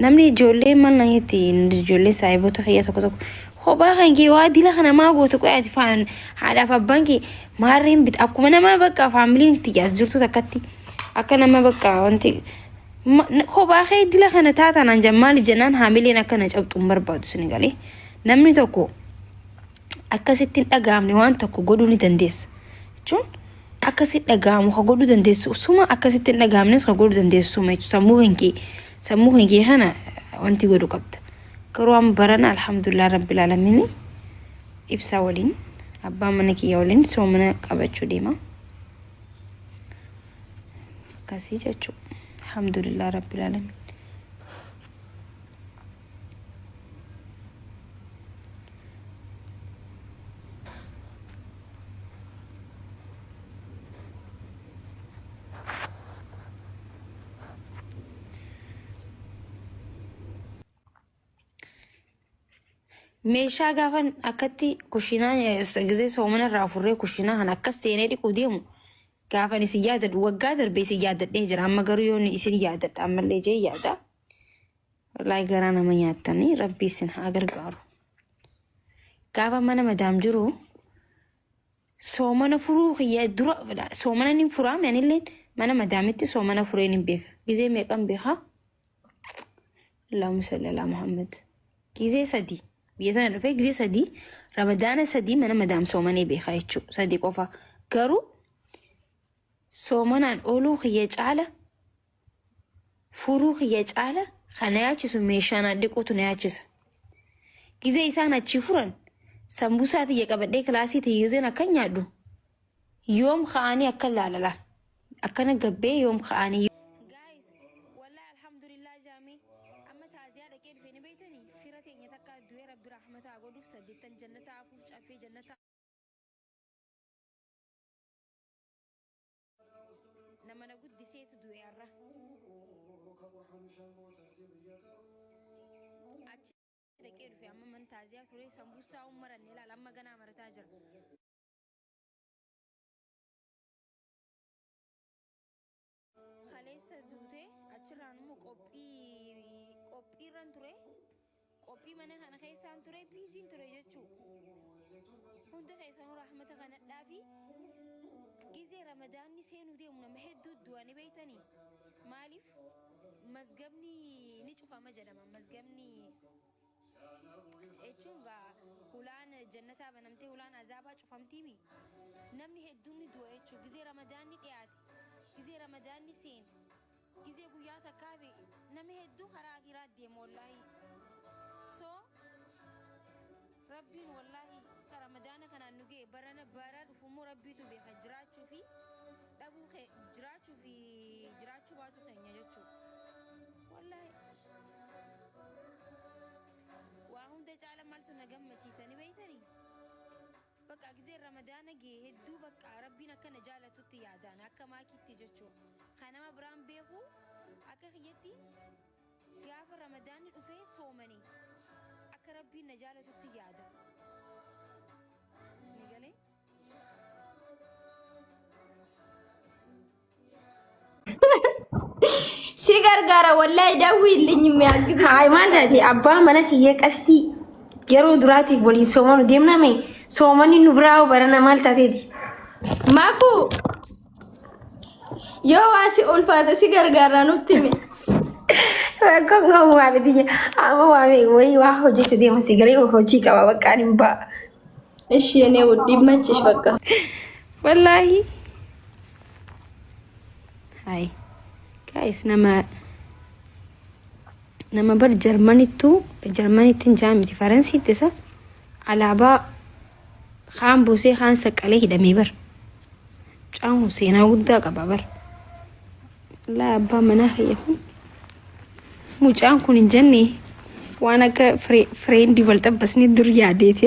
Namni ijoollee mana itti ijoollee saahiboota kiyya tokko tokko kophaa kan kee waa dila kana maa goote qoy ati faan haadhaaf abbaan kee maarreen bita akkuma nama bakka faamiliin tiyyaas jirtu takkatti akka nama bakka wanti kophaa kee dila kana taataan an jedhan maaliif jennaan haamileen akka na cabxu hin barbaadu sini galee namni tokko akkasitti hin dhaga'amne waan tokko godhuu ni dandeessa jechuun akkasi dhaga'amu ka godhuu dandeessu suma akkasitti hin dhaga'amnes ka godhuu dandeessu suma jechuudha sammuu kan kee sammuu kan kee kana wanti godhu qabda garuu amma barana alhamdulillah rabbil aalamiin ibsaa waliin abbaa mana kiyya waliin soomana qabachuu deema akkasii jechuudha alhamdulillah rabbil aalamiin. Meeshaa gaafan akkatti kushiinaa gisee soomana irraa furree kushiinaa kan akkas seenee dhiquu deemu gaafan isin yaadadhu waggaa darbe isin yaadadhee jira amma garuu yoon isin yaadadha ammallee jee yaada. Wallaahi garaa nama nyaattanii rabbi isin haa gargaaru. Gaafa mana madaam jiru soomana furuu kiyya dura soomana nin furaame anilleen mana madaamitti soomana fureen hin beeka. Gizee meeqan beeka? Allahumma salli alaa Muhammad. Gizee sadi biyya sana dhufee gizee sadi ramadaana sadi mana madaam soomanee beeka jechuudha. Sadi qofa. Garuu soomanaan ooluu kiyya caala Furuu kiyya caala kan na yaachisu meeshaa na dhiquutu na yaachisa. Gizee isaan achii furan sambusaa tiyya qabadhee kilaasii tiyya gizeen akkan nyaadhu yoom ka'anii akkan laalala akkana gabbee yoom ka'anii. Guys, wallahi alhamdulillah jaamee amma taaziyaa dhaqee dhufe ni beeytanii fira teenya takka du'ee rabbi rahmata haa godhuuf saddeettan jannata hafuuf caffee jannata Nama na guddiseetu du'e har'a. Achi dhaqee dhufe amma man taaziyaa ture sambuusaa uun maranne ilaala amma ganaa marataa jira. Kaleessa duute achirraan immoo qophii qophiirran ture. Qophii mana kana keessaan ture biiziin ture jechuu. Hunda keessanuu rahmata kanadhaa fi gizee ramadaanni seenuu deemu nama hedduu du'a ni beeytanii. Maaliif mazgabni ni cufama jedhama mazgabni jechuun gaa hulaan jannataa banamtee hulaan azaabaa cufamtiimi namni hedduun ni du'a jechuu gizee ramadaanni dhiyaate gizee ramadaanni seene gizee guyyaa takkaa fi namni hedduu karaa akiraa deema wallaahi so rabbiin wallaahi ka ramadaana kanaan nu ga'e barana bara dhufu immoo rabbiitu beeka jiraachuu fi dhabuu kee jiraachuu fi jiraachuu baatu keenya jechuudha wallaahi waa hunda caala maaltu na gammachiisa ni beeytanii Bakka gizeen ramadaana ga'e hedduu bakka rabbiin akka na jaalatutti yaadaan akka maakiitti jechuu kan nama biraan beeku akka kiyyatti gaafa ramadaanni dhufee soomane akka rabbiin na jaalatutti yaada. Isinii galee? Si gargaara wallahi dawwiilliñ miyaaggisu. Haay maal taate abbaa mana kiyya qashtii yeroo duraatiif waliin soomanu deemnaa mee soomanni nu biraa hoo barana maal taateeti? Maku yoo waa si ulfaate si gargaara nutti himi. Rakkoon qabu maaliti jee amma waa meeqa wayii waa hojjechuu deema si galee hojii qaba bakka ani hin ba'a. Ishi yenee wuddii machish bakka. Wallaahi. Hai. Guys, nama nama bar Jarmanittu Jarmanitti hin jaamiti Faransiitti isa alaabaa kaan buusee kaan saqqalee hidhamee bar. Mucaan kun seenaa guddaa qaba bar. Wallaahi abbaa manaa kiyya kun mucaan kun hin jenne waan akka fireendii wal xabbasnee dur yaadeeti.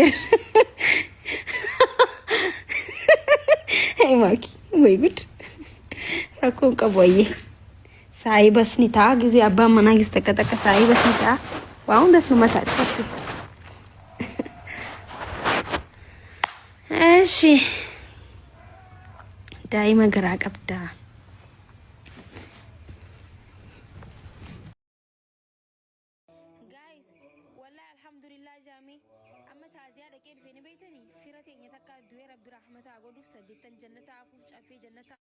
Maaki way gud rakkoon qabu ayyee. Saayibas ni ta'a gizee abbaan manaa gis takka takka saayibas ni ta'a waa hunda suma ta'a sabti. Eshi daa'ima garaa qabdaa. Alhamdulillah jaamee amma taaziyaa dhaqee dhufe ni beeytanii fira teenya takka du'ee Rabbi rahmataa godhuuf saddeettan jannataa hafuuf caffee jannataa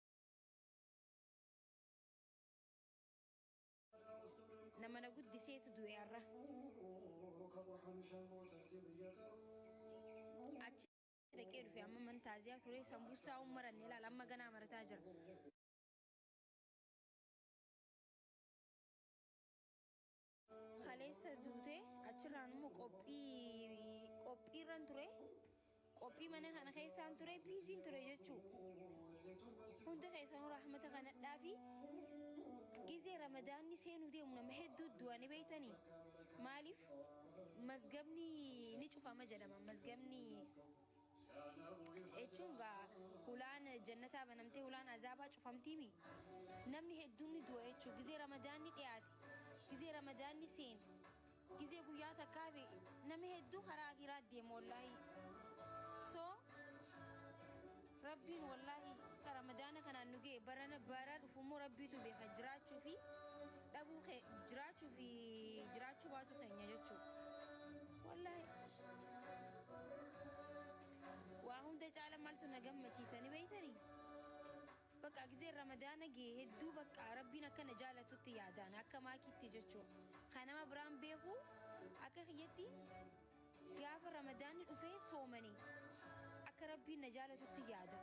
nama na guddiseetu du'e har'a. Achi dhaqee dhufe amma mana taaziyaa ture sambuusaa maranne ilaala amma ganaa marataa jira. Kaleessa duute achirraan immoo qophii qophiirran ture, qophii mana kana keessaan ture, biiziin ture jechuu. Hunda keessanuu rahmata kanadhaa fi gizee Ramadaanni seenuu deemu nama hedduu du'a ni beeytanii. Maaliif mazgabni ni cufama jedhama. Mazgabni jechuun gaa hulaan jannataa banamtee hulaan azaabaa cufamtiimi. Namni hedduun ni du'a jechuu gizee Ramadaanni dhiyaate, gizee Ramadaanni seene, gizee guyyaa takkaa be namni hedduu karaa akiraa deema wallaahi. So Rabbiin wallaahi ka Ramadaana kanaan nu ga'e barana bara dhufummoo Rabbiitu beeka jiraachuu fi dhabuu jiraachuu fi jiraachuu baatu keenya jechuudha. Wallaahi waa hunda caala maaltu na gammachiisanii beeytanii? Bakka gizee Ramadaana ga'e hedduu bakka Rabbiin akka na jaalatutti yaadaan akka maakiitti jechuudha. Kan nama biraan beeku akka kiyyatti gaafa Ramadaanni dhufee soomanii akka Rabbiin na jaalatutti yaada.